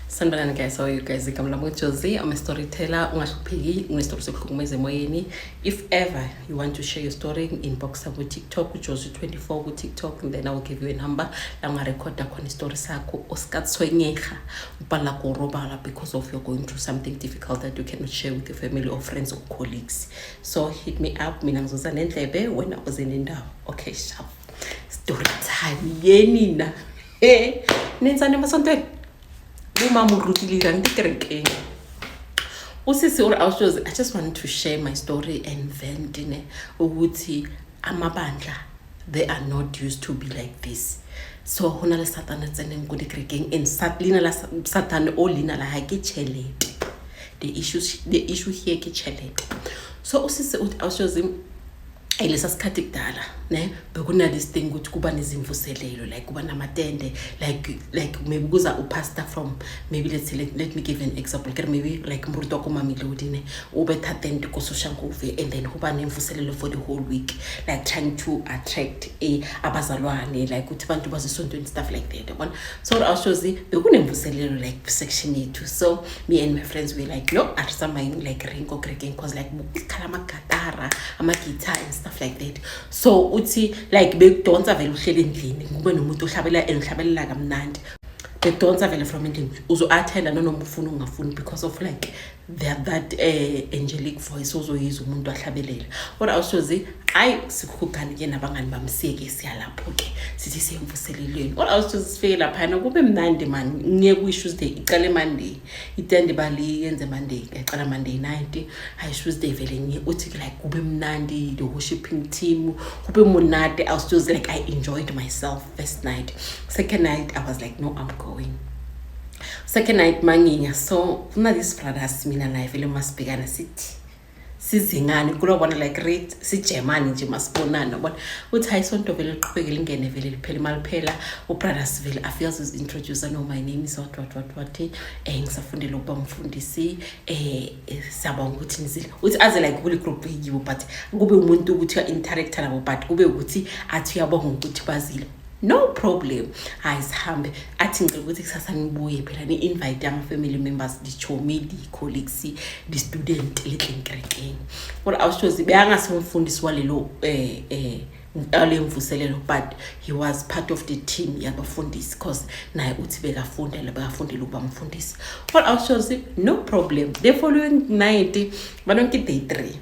Sanibonani guys, how are you guys? Igama lami uJosie, I'm a storyteller. Ungahlupheki, unestory sokuhlukumeza emoyeni. If ever you want to share your story, inbox ku TikTok, uJosie24 ku TikTok, and then I will give you a number la ungarekhoda khona istory sakho. O ska tshwenyega, o palela ko robala because of you're going through something difficult that you cannot share with your family or friends or colleagues. So hit me up, mina ngizoza nendlebe, wena uze nendawo. Okay, sharp. Story time yenina. Eh, nenzani emasontweni? Bomama o rutile dirang dikerekeng? Usisi uri, awushozi, I just want to share my story and vent ne ukuthi amabandla, they are not used to be like this. So ho na le Satane tseneng ko dikerekeng, and leina la Satane o leina la hae ke tšhelete. The issue here ke tšhelete. So usisi uthi, awushozi, lesa sikhathi kudala ne bekuna this thing ukuthi kuba nezimvuselelo, like kuba namatende, like maybe kuza upastor from maybe, let's say, let me give an example ke re maybe like moruti wa ko Mamelodi ne o betha tent ko Soshanguve, and then kuba nemvuselelo for the whole week, like trying to attract abazalwane, like ukuthi abantu bazesontweni, stuff like that, yabona. So awushozi, bekunemvuselelo like section yethu. So me and my friends were like, "No, a re tsamayeng like re ko kerekeng," 'cause like kukhala amagatara, ama-guitar and stuff like that. So uthi like bekudonsa vele uhleli endlini, kube nomuntu ohlabela and uhlabelela kamnandi, bekudonsa vele from endlini, uzo-attenda nanoma ufuna ungafuni because of like that angelic voice ozoyizwa umuntu ahlabelela. Kodwa awushozi, hayi, sikhugane-ke nabangani bami, siye-ke siyalapho-ke, sithi siyemvuselelweni. Kodwa awushozi, sifike laphana kube mnandi man. Ngiye kuyi-Tuesday, icale Monday itende baliyenze Monday, yacala Monday night. Hayi, Tuesday vele ngiye, uthi like kube mnandi, the worshiping team, kube monate. Awushozi, like I enjoyed myself first night. Second night I was like, "No, I'm going." Second night manginya, so kuna these brothers, mina naye vele masibhekana sithi sizingane kulobona, like rate sijemane nje masibonana, yabona. Uthi hayi, sonto vele liqhubeke lingene vele liphele maliphela. Ubrothers vele afika azozi-introduce, "No, my name is what what what what, ngisafundela ukuba umfundisi, siyabonga ukuthi nizile." Uthi aze like kule group yibo, but kube umuntu ukuthi uya-interacta nabo, but kube ukuthi athi uyabonga ukuthi bazile. No problem, hayi, sihambe. Athi, "Ngicela ukuthi kusasa nibuye phela, ni-invite ama-family members, dichomi, di-colleagues, di-student le tleng kerekeng." Kodwa awushozi, beyangasumfundisi walelo ale mvuselelo, but he was part of the team yabafundisi, because naye uthi bekafundela, bekafundela ukuba mfundisi. Kodwa awushozi, no problem. The following night banonke, day three,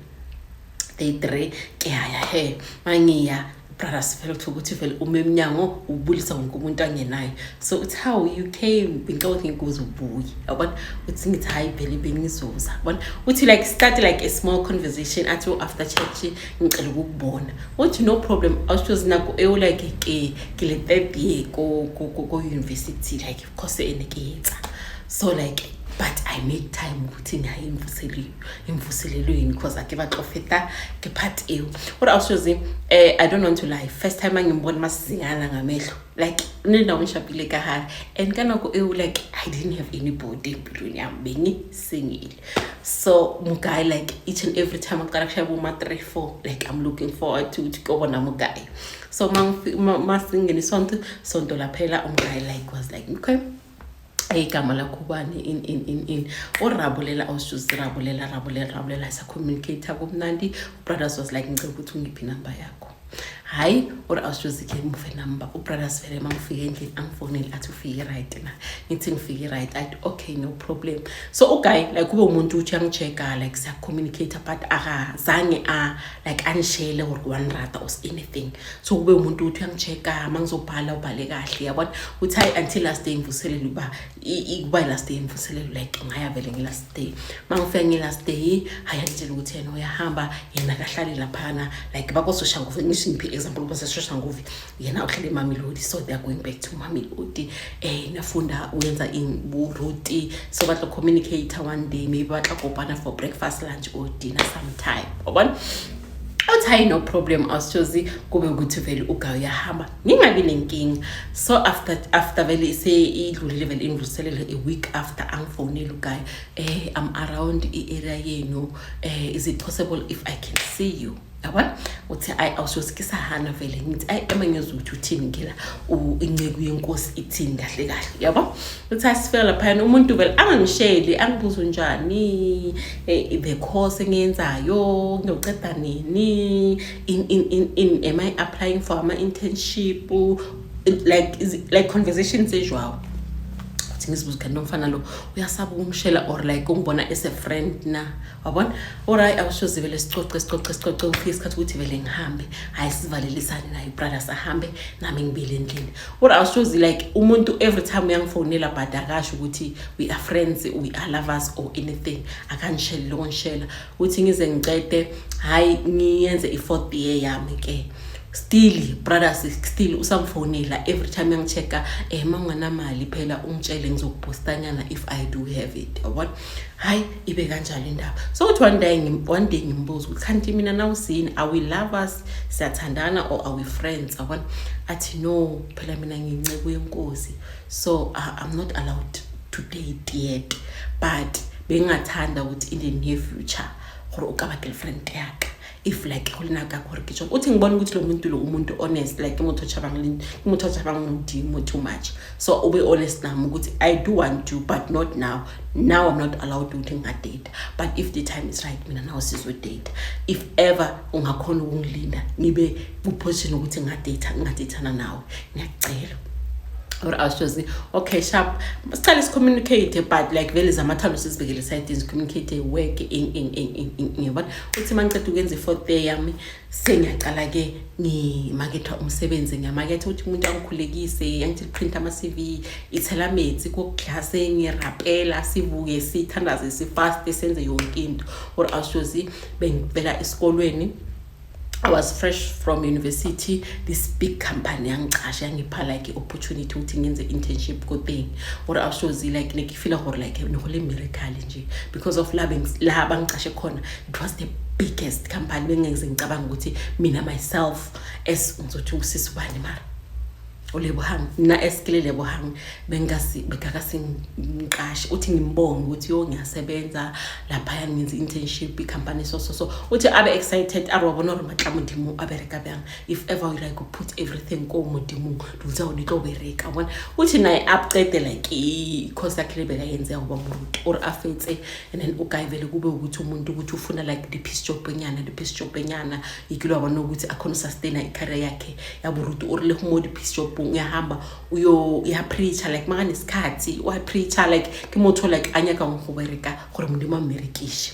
day three ke haya he mangiya, brothers vele kuthiwa ukuthi vele ume emnyango ubulisa wonke umuntu angenayo. So uthi, "How you came? Bengicabanga ukuthi ngikuze ubuye," yabona. Uthi ngithi, "Hayi, vele bengizoza," yabona. Uthi like start like a small conversation, athi, "Oh, after church ngicela ukukubona." Uthi, "No problem." Awushozi, nako eo like ke le third year ko university, like course ene ke etsa. So like, but I make time ukuthi ngiyaye imvuselelweni because ake batlo feta ke part eo. Kodwa awushozi, I don't want to lie, first time angimbona masizingana ngamehlo, like nendawo ngishapile ka hare, and ka nako eo like I didn't have anybody empilweni yami, bengisingile. So mugayi, like each and every time aqala kushaya boma 3 4, like I'm looking forward to ukuthi kobona mugayi. So masingene isonto, sonto laphela, umgayi like was like, "Okay, igama lakho ubani?" In in in in orabolela, awusjuzi, rabolela, rabolela, rabolela, sa-communicate kumnandi. Brothers was like, "Ngicela ukuthi ungiphi inamba yakho." Hayi, or awusjuzi ke mufe number ubrothers. Vele mangifike endlini angifonele, athi, "Ufike right na?" Ngithi, "Ngifike right." Athi, "Okay, no problem." So uguy like kube umuntu uthi uyangi-checka, like siya-communicate, but akazange a like anishele or wanirata or anything. So kube umuntu uthi uyangi-checka, mangizobhala ubhale kahle, yabona. Uthi hayi, until last day ngivuselele uba kuba last day ngivuselele, like ngaya vele nge-last day. Mangifika nge-last day, hayi, angitshela ukuthi yena uyahamba, yena kahlali laphana, like bakoSoshanguve. Ngisho ngiphi example, baseSoshanguve, yena uhlele eMamelodi, so they are going back to Mamelodi. Nafunda uyenza buruti, so batla communicate one day, maybe batla kopana for breakfast, lunch or dinner sometime, yabona. Uthi hayi, no problem. Awushozi, kube ukuthi vele ugayi uyahamba, ngingabi nenkinga. So after vele seyidlulile vele imvuselelo, a week after angifonele ugayi, "I'm around i-area yenu, is it possible if I can see you?" Yabona, uthi ayi, awusoze ke sahana vele. Ngithi ayi, ema ngiyezwa ukuthi uthini ngila inceku yenkosi ithini kahle kahle, yabo. Uthi asifika laphayana, umuntu vele angangisheli, angibuze unjani, the course engiyenzayo ngiyoceda nini, in am I applying for ama-internship, like conversations ejwawo. Uthi ngizibuza, kanti nomfana lo uyasaba ukungishela or like ungibona as a friend na? Wabona, alright, awushoze vele sicoce, sicoce, sicoce. Ufike isikhathi ukuthi vele ngihambe. Hayi, sivalelisane naye brother, sahambe nami ngibile endlini. Or awushozi, like umuntu every time uyangifonela, but akasho ukuthi we are friends, we are lovers or anything. Akanisheli lokungishela. Uthi ngize ngicede, hayi, ngiyenze i-fourth year yami ke, still brothers, still usamfonela every time yangi-check-a, uma unganamali phela ungitshele, ngizokupostanyana if I do have it, yabona. Hayi, ibe kanjalo indaba. So uthi one day ngimbuza ukuthi kanti mina nawusini, are we lovers, siyathandana, or are we friends, yabona. Athi no, phela mina ngiyinceku yenkosi, so I'm not allowed to date yet, but bengingathanda ukuthi in the near future gore o ka ba girlfriend yaka, if like go le nako ya gore ke tsone. Uthi ngibona ukuthi lo muntu lo umuntu honest, like ke motho o tšhabang ke motho o tšhabang Modimo too much. So ube honest nami ukuthi I do want to, but not now. Now I'm not allowed ukuthi ngingadate, but if the time is right, mina nawe sizodate. If ever ungakhona ukungilinda ngibe ku-position ukuthi ngingadate, ngingadatana nawe, ngiyakucela. Or awushozi, okay, sharp, sicale si-communicate, but like vele zamathando sizibekele esayidini, si-communicate work ing ing ing ing ing, yabona. Uthi uma ngiceda ukwenza i-fourth day yami, sengiyacala-ke ngimaketha umsebenzi, ngiyamaketha ukuthi umuntu angikhulekise, angithi print ama-CV, ithela metsi kokuglase, ngirapela, sivuke, sithandaze, sifaste, senze yonke into. Or awushozi, bengivela esikolweni, I was fresh from university. This big company yangicasha, yangipha like i-opportunity ukuthi ngenze internship ku-thing. Or awushozi, like nekifila gore like nihole miracle nje because of la bangicashe khona. It was the biggest company. Bengingeze ngicabanga ukuthi mina myself, as ngizothi usisi bani mara uLebohang na esikile Lebohang, bengasi bekakasingiqashe. Uthi ngimbonge ukuthi yo, ngiyasebenza laphaya, ngenza internship i-company, so so so. Uthi abe excited, a re wa bona gore matla Modimo a bereka bjang. If ever you like put everything ko Modimong, dilo tsa di tlo bereka, bona. Uthi naye acede like i-course yakhe le bekayenze ngoba moruti, or afetse, and then uguy vele kube ukuthi umuntu ukuthi ufuna like the piece job enyana, the piece job enyana ikilo, wabona ukuthi akhona usustain i-career yakhe yaboruti. Or le mo di-piece job uyahamba uyo uyapreacha, like makanesikhathi uyapreacha, like ke motho like a nyakang go bereka gore Modimo a mmerekishe.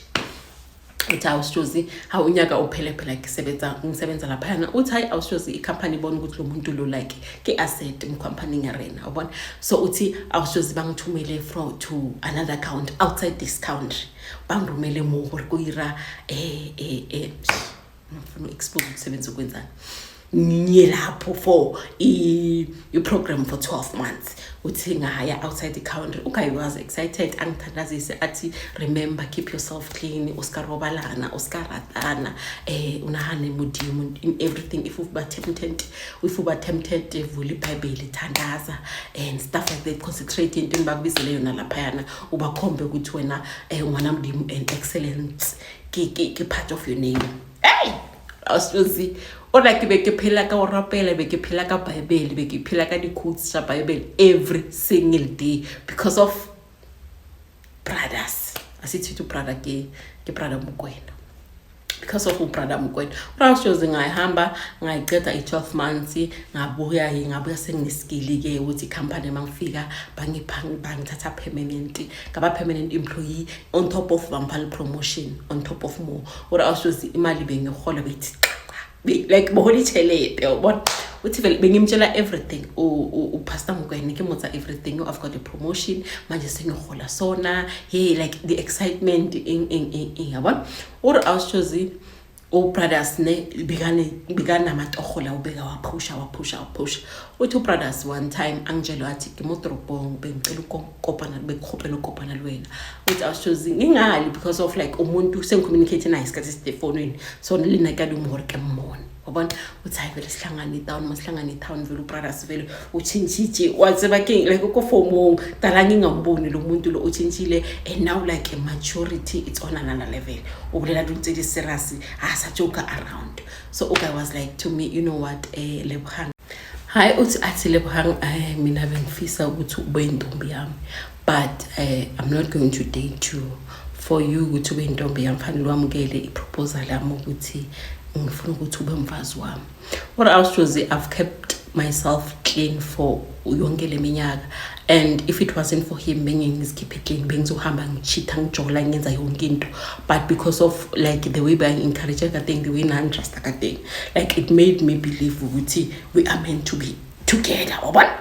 Uthi awushozi, hawu, unyaka uphele phela ngisebenza, ngisebenza laphayana. Uthi hayi, awushozi, ikhampani ibona ukuthi lo muntu lo like ke asset emkhampanini yarena, ubona. So uthi awushozi, bangithumele from to another country outside this country, bangirumele mo gore ko ira ngifuna u-expose umsebenzi ukwenzani. Ngiye lapho for i-program for 12 months. Uthi ngaya outside the country. Uguy was excited, angithandazise, athi remember, keep yourself clean, o ska robalana, o ska ratana, unahane Modimo in everything. If uba tempted, vula iBhayibheli, thandaza and stuff like that. Concentrate entweni bakubizele yona laphayana, ubakhombe ukuthi wena ungwana Modimo and excellence ke part of your name. Hey, awusizi o like be ke phela ka go rapela, be ke phela ka Bible, be ke phela ka di-quotes tsa Bible every single day because of brothers. Asithi brother ke brother Mokwena, because of ubrother Mokwena. Rawushozi, ngayihamba, ngayiceda i-12 months, ngabuya, ngabuya sengineskill-ke ukuthi ikhampani uma ngifika bangipha, bangithatha permanent, ngaba permanent employee. On top of bangipha promotion, on top of more. Ore awushozi, imali bengihola bethi like bohola itshelete, uyabona. Uthi vele bengimtshela everything upastor Mokwena, ke motsa everything. I've got a promotion manje, sengihola sona. Hey, like the excitement ing ing ing ing, yabona. Ore awushozi, ubrothers ne bekane bekanamatoho la, ubeka waphusha, waphusha, waphusha. Uthi ubrothers one time angitshela, wathi ke mo toropong, bengicela ukukopana, bekukhopela ukukopana le wena. Uthi awushozi, ngingali because of like umuntu sengicommunicate naye isikhathi eside efonini, so le nna ke a dumo gore ke mmone. Wabona uthi, hayi vele sihlangane etown. Masihlangane etown vele, ubrothers vele utshintshile, watseba ke like ko fomong tala ngingamboni lo muntu lo, utshintshile and now like a maturity, it's on another level. O bolela dilo tse di serious, a sa joke around. So okay, was like to me, "You know what, Lebogang," hayi uthi, athi, "Lebogang, mina bengifisa ukuthi ube intombi yami, but I'm not going to date you. For you ukuthi ube intombi yami, fanele wamukele iproposal yami ukuthi ngifuna ukuthi ube mfazi wami." What else, Josie? I've kept myself clean for yonke le minyaka, and if it wasn't for him, bengeke ngizikhiphe clean. Bengizohamba ngicheata, ngijola, ngenza yonke into. But because of like the way bangi-encourage kateng, the way nangi-trusta kateng, like it made me believe ukuthi we are meant to be together, wabona?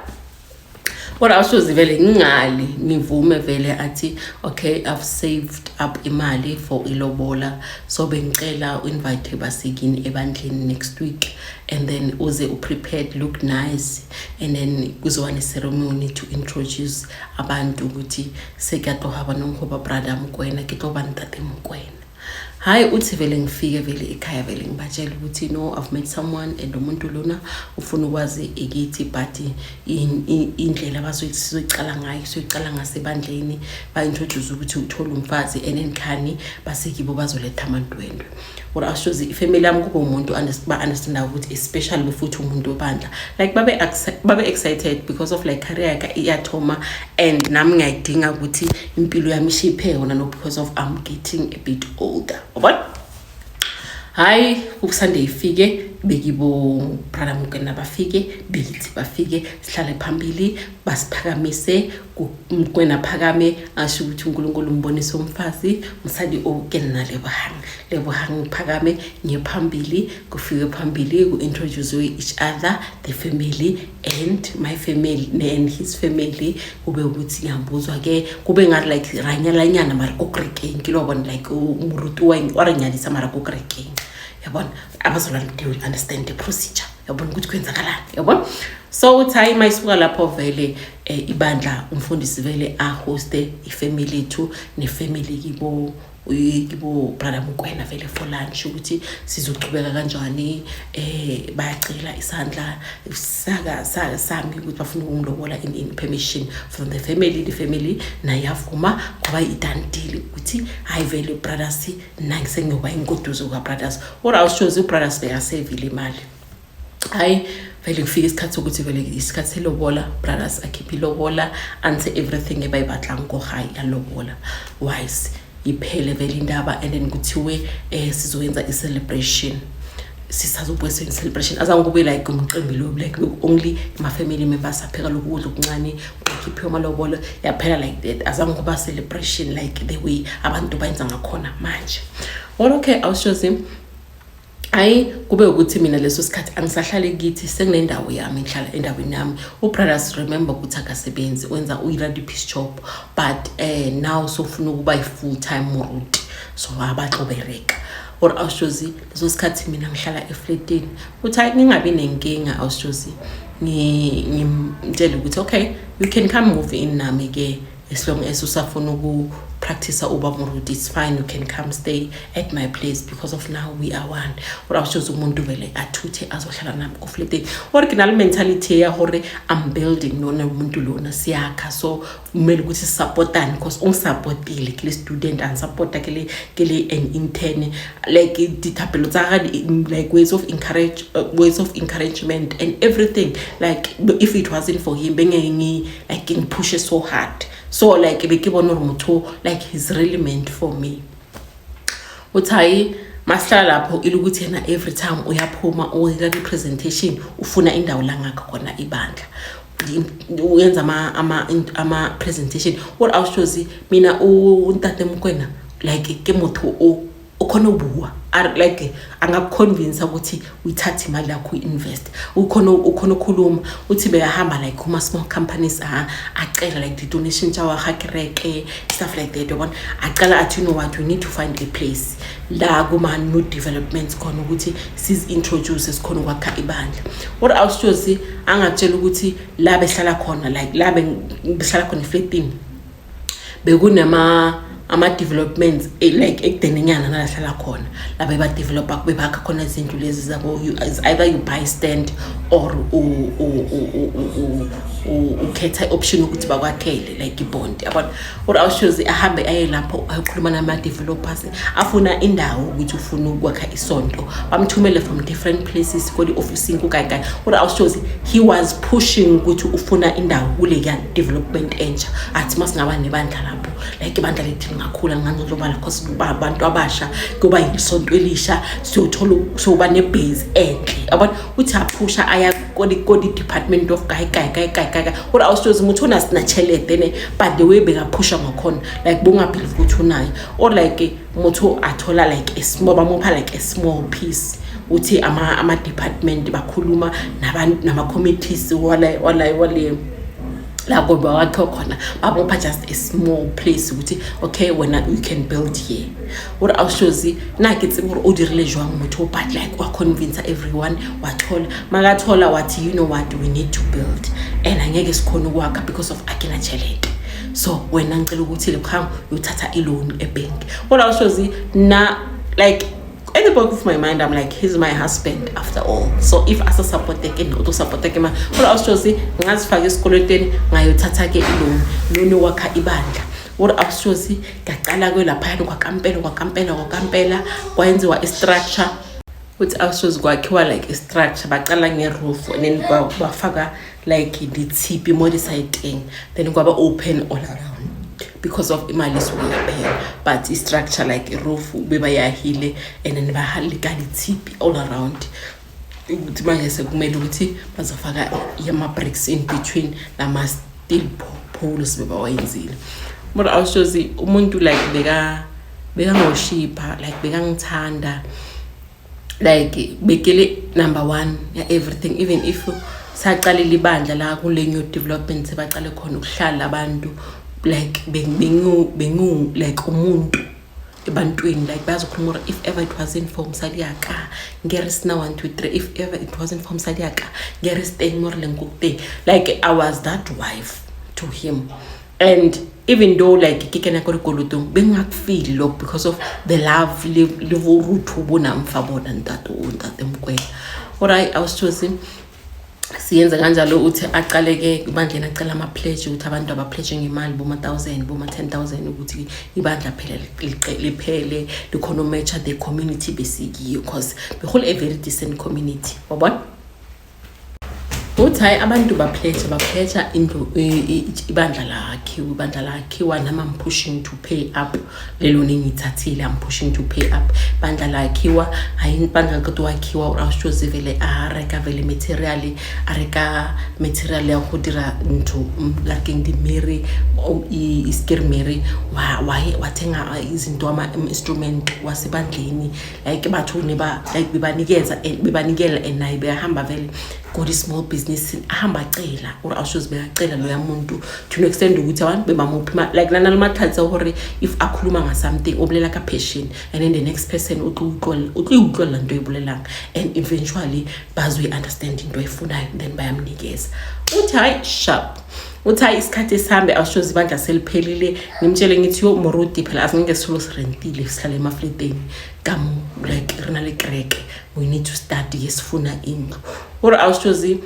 Kodwa awushozi vele ngingali, ngivume vele. Athi, "Okay, I've saved up imali for ilobola, so bengicela u-invite basekini ebandleni next week and then uze u-prepared, look nice, and then kuzoba ne-ceremony to introduce abantu ukuthi sekuyatloga banong go ba brother Mokwena, ke tlo ba ntate Mokwena." Hayi, uthi vele ngifike vele ekhaya, vele ngibatshela ukuthi, "No, I've met someone and umuntu lona ufuna ukwazi ikithi, but indlela bazoyicala ngayo, siyoyicala ngasebandleni, ba-introduce ukuthi uthola umfazi and then khani basekibo bazoletha amantwendwe." Or ashozi ifamily yami kube umuntu ba-understandayo ukuthi especially futhi umuntu webandla, like babe excited because of like career yakhe iyathoma and nami ngiyayidinga ukuthi impilo yami ishiphe yona, no, because of I'm getting a bit older, wabona? Hayi, uSunday ifike, bekibo brother Mokwena bafike, bekithi bafike, sihlale phambili, basiphakamise. Mokwena phakame, asho ukuthi uNkulunkulu umbonise umfazi, mosadi o ke nna Lebohang. Lebohang phakame, ngiye phambili. Kufike phambili, ku-introduce each other, the family and my family and his family. Kube ukuthi ngiyambuzwa-ke, kube ngathi like ranyalanyana mara ko kerekeng ke lo bona, like moruti wa re nyadisa mara ko kerekeng, yabona? Abazalwane, they will understand the procedure, yabona ukuthi kwenzakalani, yabona? So uthi hayi, uma isuka lapho vele ibandla, umfundisi vele ahoste ifamily yethu nefamily kibo brother Mokwena vele for lunch, ukuthi sizochubeka kanjani. Bayacela isandla saka sami ukuthi bafuna ukungilobola in permission from the family. The family naye yavuma, kwaba i-done deal ukuthi hayi vele brothers, nangi sengiyoba ingoduso ka-brothers. Or awushozi ubrothers bekasevile imali. Hayi vele kufika isikhathi sokuthi vele isikhathi selobola, brothers akhiphe ilobola, anse everything ebayibatlang ko gae ya lobola wise, iphele vele indaba. And then kuthiwe sizoyenza i-celebration, sisazobuye senze i-celebration. Azange kube like umcimbi lo, like only ama-family members apheka lokhu kudla okuncane, kukhiphiwe amalobolo, yaphela like that. Azange kuba celebration like the way abantu bayenza ngakhona manje. Well, okay, awushozi, hayi kube ukuthi mina leso sikhathi angisahlali kithi, senginendawo yami, ngihlala endaweni yami. Ubrothers, remember ukuthi akasebenzi, wenza uyi-radi piece job, but now sofuna ukuba yi-full time moruti, so abatlobereka. Or awushozi leso sikhathi mina ngihlala efletini. Uthi hayi, ngingabi nenkinga, awushozi, ngimtshele ukuthi, "Okay, you can come move in nami-ke, as long as usafuna uku-practice uba moruti, it's fine, you can come stay at my place because of now we are one." Or awushozi umuntu vele athuthe azohlala nami kofleteni. Or ke na le mentality ya hore I'm building nona umuntu lona, siyakha, so kumele ukuthi sisupportane because ungisupportile ke le student, angisupporta ke le an intern, like dithapelo tsa ga like ways of encouragement and everything. Like if it wasn't for him, bengeke ngi like ngiphushe so hard. So like beke bona gore motho, like he's really meant for me. Uthi hayi, masihlala lapho, ilukuthi yena every time uyaphuma uya kwi-presentation, ufuna indawo la ngakho khona ibandla, uyenza ama-presentation. Or awushozi mina untate Mokwena, like ke motho o ukhona ubuwa, like angakuconvince ukuthi uyithathe imali yakho uyi-invest. Ukhona ukhuluma, uthi bekahamba like kuma-small companies, acela like the-donation tsa wa ga kereke, stuff like that, yabona? Acala athi, "You know what, we need to find a place la kuma-new developments khona ukuthi sizi-introduce, sikhona ukwakha ibandla." Or awushozi angakutshela ukuthi la behlala khona, like la behlala khona efletini, bekunama Ama-developments like ekudenenyana nalahlala khona la bebadevelopa, bebakha khona izindlu lezi zabo. Is either you buy stand or ukhetha i-option ukuthi bakwakhele like ibond, yabona. Or awushozi ahambe aye lapho, ayokhuluma nama-developers, afuna indawo ukuthi ufuna ukwakha isonto. Bamthumele from different places kodi-ofisini kukayikayi. Or awushozi he was pushing ukuthi ufuna indawo kuleya development entsha, athi masingaba nebandla lapho, like ibandla lethu lingakhula, lingandlondlobala, cause abantu abasha kuyoba yisonto elisha, siyothola soba nebase enhle, yabona. Uthi aphusha aya kodi department of kae kae kae kae kae. Ore awushozi motho o ne a sena tšhelete ne, but the way bekaphusha ngakhona, like bongabelieve ukuthi unayo, or like motho athola like a small, bamupha like a small piece. Uthi ama-department bakhuluma nama-committees wale la kodwa wakhe khona, bamupha just a small place ukuthi okay, wena you can build here. Ore awushozi na ke tsebe gore o dirile jwang motho, but like wa-convince everyone, wathola. Makathola wathi, "You know what, we need to build and angeke sikhone ukwakha because of akena tšhelete, so wena ngicela ukuthi lekgang uyothatha i-loan ebank." Kodwa awushozi na, like in the back of my mind I'm like, he's my husband after all, so if asasupporte ke, no utosupporte ke ma. Kodwa awushozi ngazifaka esikolotweni, ngayothatha ke i-loan, loan wakha ibandla. Ore awushozi ngacala ke laphayana kwakampela, kwakampela, kwakampela, kwayenziwa i-structure. Uthi awushozi kwakhiwa like i-structure, bacala nge-roof and then bafaka like ditshipi mo di-sideng, then kwaba open all around because of imali isuke yaphela. But i-structure, like i-roof bebayahile and then bahalika ditshipi all around, ukuthi manje sekumele ukuthi bazofaka ama-bricks in between lama-steel poles bebawayenzile. Mara awushozi umuntu like bekangoshipha, like bekangithanda, like bekele number one ya everything. Even if saqalela ibandla la kule new development, sebaqale khona ukuhlala abantu, like bengu like umuntu ebantwini, like bayazokhuluma gore if ever it wasn't for mosadi ya ka, nke re sena 1 2 3. If ever it wasn't for mosadi ya ka, nke re se teng mo re leng ko teng. Like I was that wife to him, and even though like ke kena ko dikolotong, bengingakufili lokho because of the love le borutho bo nang fa bona ntate o, ntate Mokwena. Ore awusithosi siyenze kanjalo. Uthi aqale-ke ibandleni, acela ama-pledge ukuthi abantu abapledge ngemali boma-thousand, boma-10,000, ukuthi ibandla phela liphele likhona umatcha the community besikiyo, cause behole a very decent community, wabona. Uthi hhayi, abantu bapledge, bapledge indlu, ibandla lakhiwa, ibandla lakhiwa. Nami I'm pushing to pay up le loan engiyithathile, I'm pushing to pay up. Ibandla lakhiwa, hayi, ibandla liqeda wakhiwa. Awushozi vele a reka vele material, a reka material ya go dira ntho, like dimere, iskirmere, wathenga izinto, ama-instrument wasebandleni. Like batho ne ba like bebanikeza and bebanikela, and naye bekahamba vele kodi small business, ahamba acela. Or awushozi bekacela loya muntu to an extent ukuthi abantu bebamuphi like nanalamatlhatsa gore if akhuluma nga-something, o bolela ka passion, and then the next person o tlo e utlwella nto e bolelang, and eventually bazoyi-understand into ayifunayo, then bayamnikeza. Uthi hayi, sharp. Uthi hayi, isikhathi esihambe, awushozi ibandla seliphelile. Ngimtshele ngithi, yo moruti, phela asingeke sitholo sirentile, sihlale emafleteni kamo, like re na le kereke, we need to start ke, sifuna indlu. Ore awushozi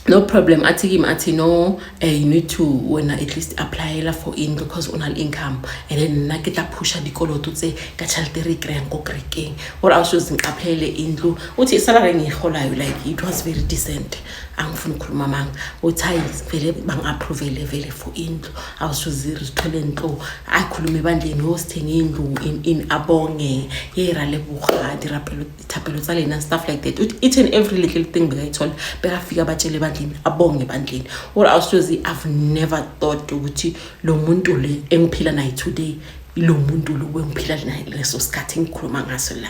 no problem. Athi kimi, athi no, you need to wena at least applyela for indlu because o na le income, and then nna ke tla phusha dikoloto tse ka tšhelete re e kry-ang ko kerekeng. Ore awushozi ngi-applyele indlu. Uthi isalary engiyiholayo, like it was very decent, angifuni ukukhuluma manga. Uthi hayi, vele bangi-approvele vele for indlu. Awushozi re thole ntlo, akhulume ebandleni, ho sithenge indlu in abonge ye ra leboga dirapelo, dithapelo tsa lena, stuff like that. Uthi each and every little thing bekayithola, bekafika batshele ebandleni, abonge ebandleni. Or awushozi I've never thought ukuthi lo muntu le engiphila naye today, ilo muntu lo bengiphila naye leso sikhathi engikhuluma ngaso la.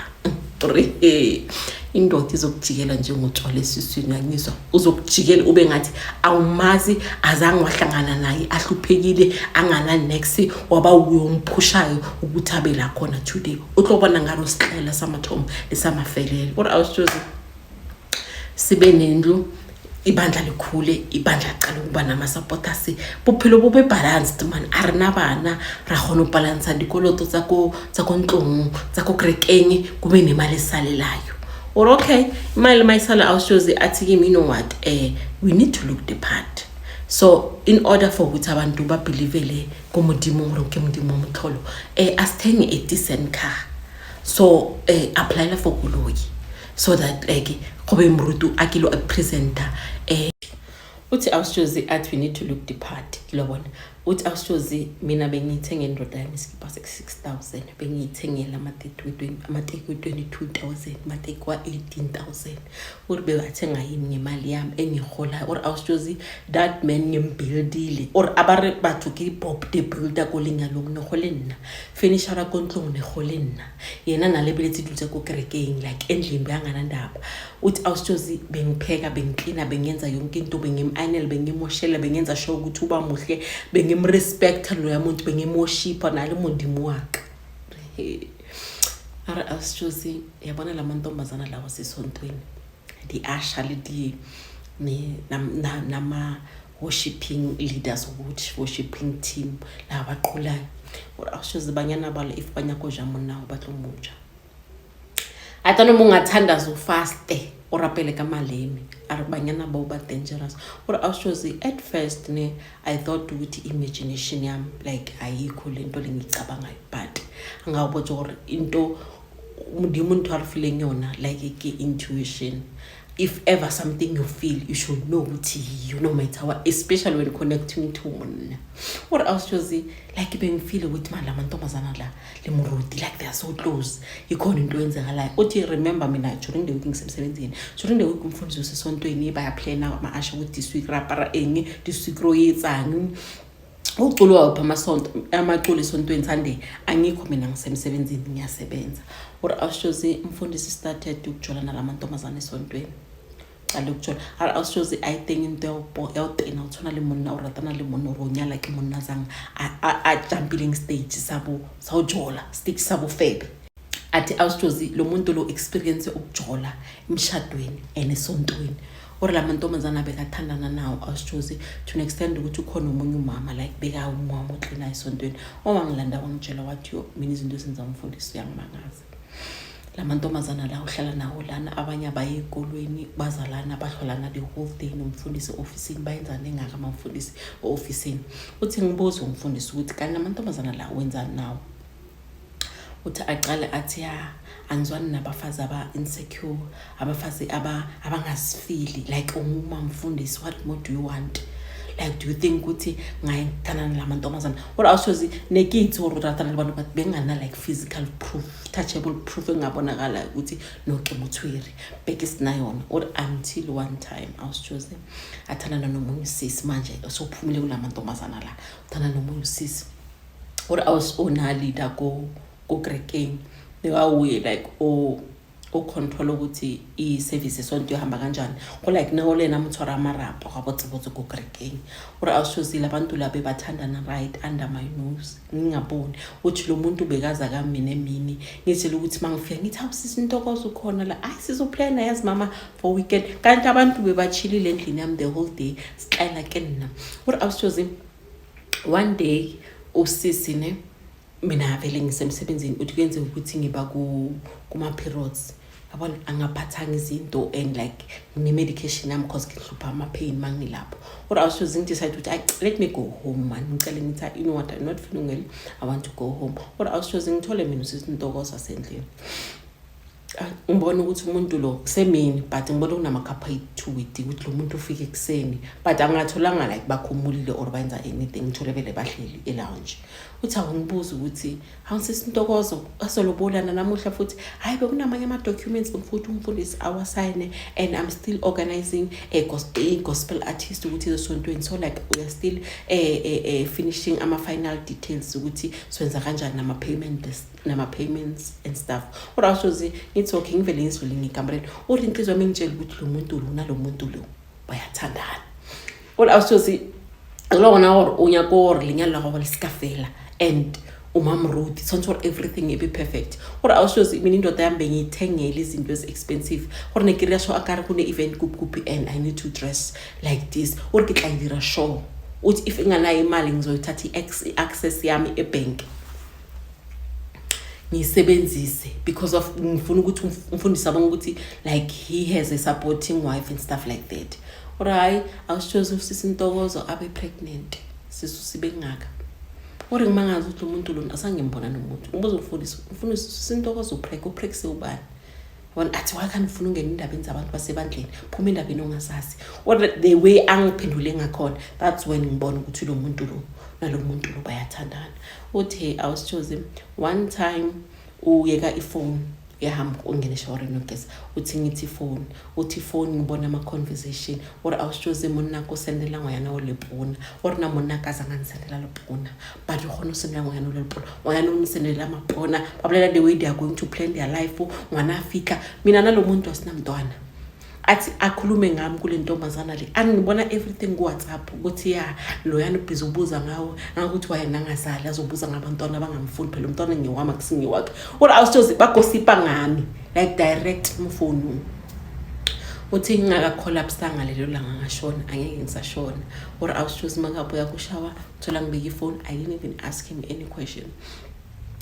Ore indoda izokujikela njengotshwala esiswini, angizwa, uzokujikela ube ngathi awumazi, azange wahlangana naye, ahluphekile, angana next, waba uyomphushayo ukuthi abe la khona today. O tlo bona ngaro sixela samathomo lesamafelelo. Ore awusitshozi sibe nendlu. Ibandla likhule, ibandla liqale ukuba nama-supporters, bophelo bo be balanced man. A re na bana, ra kgona go balansa dikoloto tsa ko ntlong, tsa ko kerekeng, kube nemali esalelayo. Or okay, imali mayisala, awushozi athi kimi, "You know what, we need to look the part." So in order for ukuthi abantu babelievele kuModimo gore ke Modimo wa motlholo, asithenge a decent car. So applyela for koloi so that like gobe moruti a kilo a presenter. Uthi awushozi athi, "We need to look the part." Lo uthi awushozi, "Mina bengiyithenge indoda yami iskipa sek-6 000, bengiyithengela amateki we-22 000, amateki wa-18 000." Uri bewathenga yini ngemali yami engiyiholayo? Or awushozi, "That man ngimbuildile." Or abare batho ke Bob the Builder ko lenyalong, ne go le nna furniture ko ntlong, ne go le nna yena na lebeletse dilo tsa ko kerekeng, like endlini beyanganandaba. Uthi awushozi, "Bengipheka, bengiklina, bengenza yonke into, bengim-ayinela, bengimoshela, bengenza sure ukuthi uba muhle, bengimrespecta loya muntu, bengimworshipha nale Modimo waka." Are awushozi, yabona la mantombazana lawa sesontweni, di-usher le di nama-worshiping leaders, ukuthi worshiping team laba baqhulayo. Or awushozi, banyana balo, if ba nyaka go ja monna ba tlo mo ja. Ata noma ungathandaza, ufaste, o rapele ka maleme, a re banyana bao ba dangerous. Or awushozi, "At first ne, I thought ukuthi imagination yami, like ayikho lento lengiyicabangayo, but angawubotsa gore into Modimo ntho a re fileng yona, like ke intuition. If ever something you feel, you should know ukuthi yiyo, no matter what, especially when connecting to monna." Or awushozi, like bengifile ukuthi mani la mantombazana la le moruti, like they are so close, ikhona into eyenzakalayo. Uthi, "Remember, mina during the week ngisemsebenzini, during the week umfundisi usesontweni, bayaplana ama-usher ukuthi this week re apara eng, this week ro etsang, uculo waphi amasonto, amaculo esontweni Sunday. Angikho mina, ngisemsebenzini, ngiyasebenza." Or awushozi, umfundisi started ukujola nalamantombazane esontweni, qale ukujola. Awushozi, "I think into ya o tena o tshwana le monna, o ratana le monna ore o nyala ke monna jang a jumpileng stage sa bo sa ho jola, stage sa bofebe." Athi awushozi, lo muntu lo experience ukujola emshadweni and esontweni. Ore la mantombazana bekathandana nawo, awushozi, to an extent ukuthi ukhona omunye umama, like bekawumama oklinayo esontweni, owangilanda wangitshela wathi, "Yo, mina izinto ezenza umfundisi uyangimangaza. La mantombazana la uhlala nawo lana, abanye abaye ey'kolweni, bazalana, bahlolana the whole day nomfundisi e-ofisini, bayenzani engaka amamfundisi e-ofisini?" Uthi, "Ngibuze umfundisi ukuthi kanti la mantombazana la wenzani nawo? Uthi aqale athi, ya, angizwani nabafazi aba-insecure, abafazi abangazifili. Like unguma mfundisi, what more do you want? Like do you think ukuthi ngaye ngithandana nala mantombazana?" Or awushozi, nekitsi gore o ratana le bona, but bengana like physical proof, touchable proof engabonakala ukuthi no, ke motshwere, beke sina yona. Or until one time, awushozi, athandana nomunye usisi. Manje sophumile kula mantombazana la, uthandana nomunye usisi. Or ona leader ko kerekeng, bekawuye like o o-control ukuthi i-service esonto ihamba kanjani go, like neo le ena motshwara marapo ga botsebotse ko kerekeng. Ore awushozile, abantu la bebathandana right under my nose, ngingaboni. Uthi lo muntu bekaza kamina emini, ngitshela ukuthi uma ngifika ngithi, "Hawu, sisi Ntokozo, ukhona la? Ayi, sizoplana yazi mama for weekend." Kanti abantu bebachilile endlini yami the whole day, sixayela ke nna. Ore awushozi, one day usisi ne, mina vele ngisemsebenzini, uthi kuyenzeka ukuthi ngiba kuma-periods, yabona, angaphathanga izinto and like ngine-medication yami 'cause ngihlupha ama-pain uma ngilapho. Or awushoze, ngidecide ukuthi, "Ayi, let me go home man." Ngicele ngithi, "You know what, I'm not feeling well, I want to go home." Or awushoze, ngithole mina usisi Ntokozo asendlini. Ah, ngibona ukuthi umuntu lo kusemini, but ngibona kunamakhapha ayi-2 weti ukuthi lo muntu ufike ekuseni, but angatholanga like bakhumulile or bayenza anything. Ngithole vele bahleli e-lounge. Uthi awungibuza ukuthi, "Hawu, sisi Ntokozo, asolobolana namuhla futhi?" "Hhayi, bekunamanye ama-documents futhi umfundisi awasayine, and I'm still organizing a gospel artist ukuthi izesontweni, so like we are still finishing ama-final details ukuthi siwenza kanjani nama-payments and stuff." Kodwa awushozi, ngithi okay, ngivele ngizivele ngekamereni. Uthi inhliziyo yami ingitshela ukuthi lo muntu lo nalo muntu lo bayathandana. Kodwa awushozi, lo gona gore o nyaka gore lenyalo la gago le se ka fela and Umam Ruth tshwanetse gore everything e be perfect, gore awushozi mina indoda yami bengiyithengele izinto ezi-expensive, gore ne ke ria so a kare kune-event kuphi and I need to dress like this, gore ke tla e dira sure. Uthi if inganayo imali, ngizoyithatha i-access yami ebhenki ngiyisebenzise because of ngifuna ukuthi umfundisi abonge ukuthi like he has a supporting wife and stuff like that. Ore hayi, awusitshozi, usisi Ntokozo abe pregnant, sisu sibe ngaka. Ore ngimangazi ukuthi lo muntu lona asangimbona nomuntu. Ngibuza umfundisi, "Umfundisi, usisi Ntokozo upreg ubani?" Wona athi, "Why can't ufuna ungena endabeni zabantu basebandleni? Phuma endabeni ongazazi." Or the way angiphendule ngakhona, that's when ngibona ukuthi lo muntu lo nalo muntu lo bayathandana. Uthi awusitshozi, one time uyeka ifoni, uyahamba ungena eshawareni yogeza. Uthi ngithi ifoni, uthi ifoni ngibona ama-conversation. Ore awusitshozi, monna ko sendela ngwanyana o lepona. Ore na monna ka zanga ngisendela lepona, but o kgona o sendela ngwanyana o lepona, ngwanyana o msendela mapona. Ba bolela the way they are going to plan their life. Ngwana a fitlha, mina nalo muntu asinamntwana. Athi akhulume ngami kule ntombazana le, angibona everything ku-WhatsApp ukuthi ya, loyana ubhizi ubuza ngawo ngakuthi wayena angazali, azobuza ngabantwana abangamfuni. Phela umntwana ngewami, akusingiwakhe. Ore awusitshozi, bagosipa ngami like direct emfonini. Uthi ngingaka-collapsanga lelo langa, ngashona, angeke ngisashona. Or awusitshozi, makabuya kushawa, thola ngibeka ifoni. I didn't even ask him any question,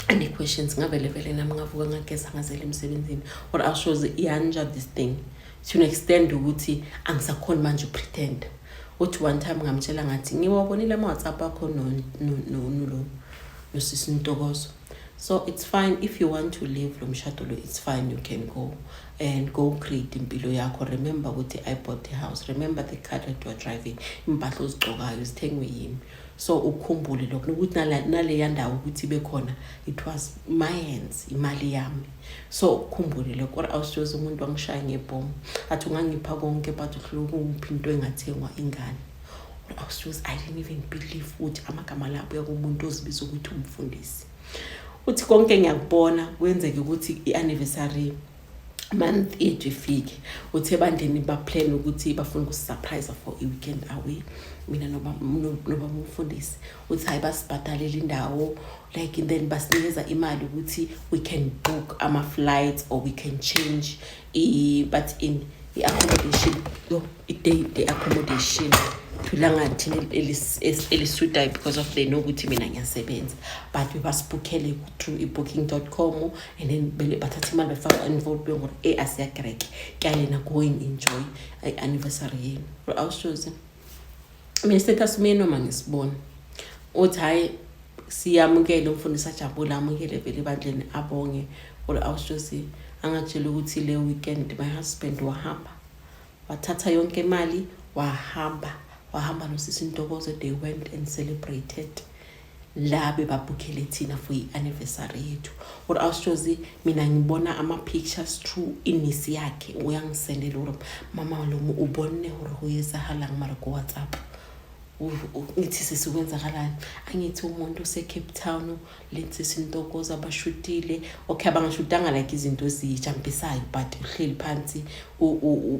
any questions. Ngavele vele nami ngavuka, ngageza, ngazela emsebenzini. Or awushozi, iyanja this thing to an extent ukuthi angisakhoni manje upretend. Uthi one time ngamtshela ngathi, "Ngiwabonile ama-WhatsApp akho no nosisi Ntokozo, so it's fine if you want to leave lo mshado lo, it's fine, you can go and go create impilo yakho. Remember ukuthi I bought the house, remember the car that you are driving, impahla ozigcokayo zithengwe yimi, so ukhumbule lokho nokuthi naleya ndawo ukuthi ibe khona, it was my hands, imali yami, so ukhumbule lokho." Or awusitshozi, umuntu wangishaya ngebhomu. Athi, "Ungangipha konke, but uhluleka ungiphi into engathengwa ingane." Or awusitshozi, I didn't even believe ukuthi amagama la abuya kumuntu ozibiza ukuthi umfundisi. Uthi konke ngiyakubona kwenzeke ukuthi i-anniversary month yethu ifike. Uthi ebandleni baplan ukuthi bafuna ukusisurprise for i-weekend away, mina noba umfundisi. Uthi hayi, basibhadalela indawo like and then basinikeza imali ukuthi we can book ama-flights or we can change but in i-accommodation, yo, i-day the accommodation thulanga thina elisuitayo because of they know ukuthi mina ngiyasebenza, but bebasibhukhele through i-Booking.com and then bele bathatha imali bafaka envelope ngore e asiyakereke kyalena, go and enjoy i-anniversary yenu. Awushozi, mina status mina noma ngisibona. Uthi hhayi, siyamukele, umfundisi ajabule, amukele vele ebandleni, abonge. Or awushozi, angakutshela ukuthi le weekend my husband wahamba, wathatha yonke imali, wahamba, wahamba nosisi Ntokozo. They went and celebrated la bebabhukhele thina for i-anniversary yethu. Or awushozi, mina ngibona ama-pictures through inisi yakhe, uyangisendela uri, "Mama lo ubonne hore ho etsahalang mara ko WhatsApp." Ngithi, "Sesikwenzakalani?" Angithi umuntu use-Cape Town lensisi Ntokozo abashutile. Okay, abangashutanga like izinto ezijampisayo, but uhleli phansi,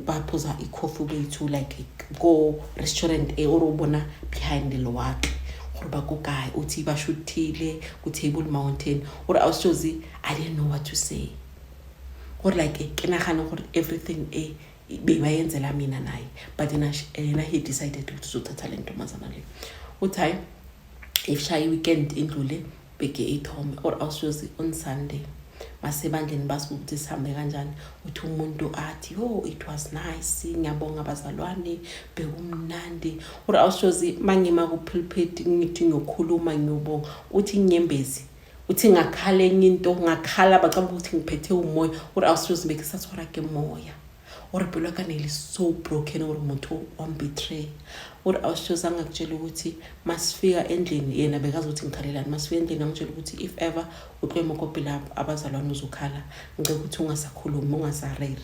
baphuza ikhofi bethu like ko restaurant e or ubona behind lewatle gore ba ko kae. Uthi bashuthile ku-Table Mountain. Ore awushozi, I didn't know what to say. Gore like ke nagane gore everything e bebayenzela mina naye, but yena he decided ukuthi uzothatha le ntombazana le. Uthi hayi, ifishaya i-weekend indlule, bheke ithome. Or awushozi, on Sunday basebandleni basibuza ukuthi sihambe kanjani. Uthi umuntu athi, "Oh, it was nice, ngiyabonga abazalwane, bekumnandi." Or awushozi, mangima ku-pulpit ngithi ngiyokhuluma, ngiyobonga, uthi inyembezi, uthi ngakhala enye into, ngakhala bacaba ukuthi ngiphethe umoya. Ore awushozi, bekisatshwara ke moya. Ore pelo ya ka ne le so broken gore motho wa mbetray. Ore awushozi, angakutshela ukuthi masifika endlini, yena bekazi ukuthi ngikhalelani. Masifika endlini angitshela ukuthi, "If ever utlo mokopela abazalwane uzokhala, ngicela ukuthi ungasakhulumi, ungasareri,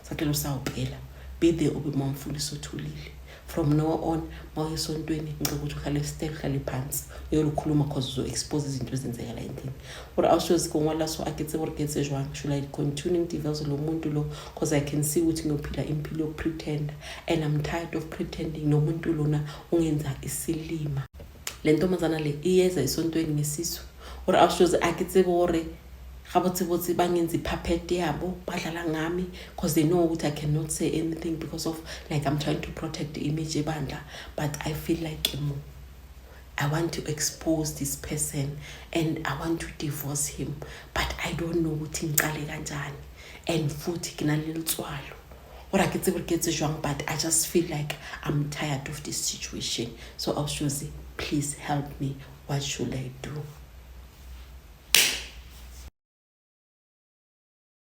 sacela usawupela, be there, ube mamfundisi othulile. From now on mawuye esontweni, ngicela ukuthi uhlale step, uhlale phansi, uyolukhuluma cause uzo-expose izinto ezenzeka la endlini." Ore awushozi, kongwala so a ke tsebe gore ke etse jwang. Should I continue ngidivelse lo muntu lo? Cause I can see ukuthi ngiyophila impilo yokupretenda and I'm tired of pretending. Nomuntu lona ungenza isilima. Le ntombazana le iyeza esontweni ngesisu. Gore ausi Josi, a ke tsebe gore gabotsebotse ba ngenza i-puppet yabo, badlala ngami, because they know ukuthi I cannot say anything because of, like, I'm trying to protect the image ebandla, but I feel like mo I want to expose this person and I want to divorce him, but I don't know ukuthi ngicale kanjani, and futhi ke na le letswalo gore a ke tsebe ke etse jwang, but I just feel like I'm tired of this situation. So ausi Josi, please help me. What should I do?